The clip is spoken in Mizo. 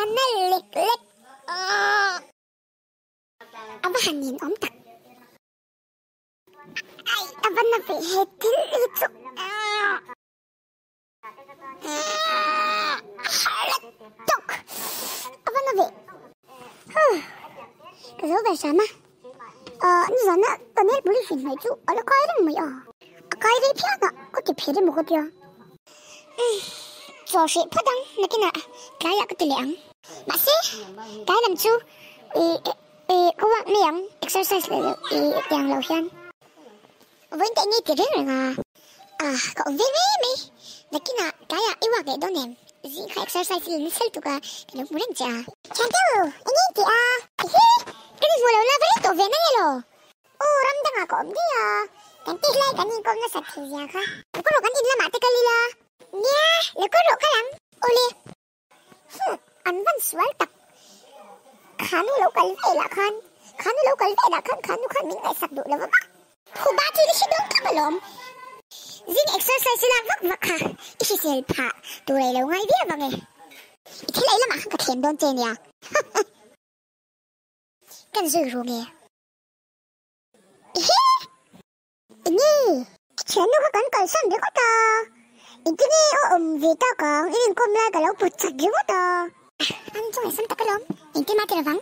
A na lek lek. A va han nin awm tak. Ai, a va na ve he thil hi chu. Tuk! A va na ve. Ka zo ve hram a. Ni zana ka nail polish in hnaih chu a la kai reng mai a. A kai rei phian a, ka ti phe rem ka tia. Chaw hreh phawt ang, nakinah tlaiah ka ti leh ang. Mahse, tlai lam chu ka walk mai ang, exercise leh tiang lo hian. Vawiin te eng nge ti reng reng a? Ah, ka awm ve mai mai. Nakinah tlaiah i walk leh dawn em? Zing kha exercise i la nasa lutuk a, ka lo hmu reng che a. Thiante u, eng nge i tih a? Ehe, kan inhmu lo la va rei tawh ve na nge law? Aw, ram dangah ka awm daih a, kan tih lai kan inkawm nasat thei zia kha. Lo kawr rawh kan in lamah te kal ila. Nia, lo kawr rawh kal ang. Awle. Huh, an van sual tak. Khanu lo kal velah khan, khanu lo kal velah khan khanu khan min ngaihsak duh lo vang a. Phuba chu i hre dawn thlap alawm. Zing exercise i lak vak vak kha i hrisel phah tur ei lo ngai viau vang e. I thil ei lamah khan ka thlem dawn che nia. Kan zui ru nge. Ehe! Enge? I thiannu kha kan kalsan ringawt a. Engtin nge aw awm ve tak ang? I inkawm lai ka lo pawt chat ringawt a. An chu ngaihsam tak alawm. Engtin mah ti lovang.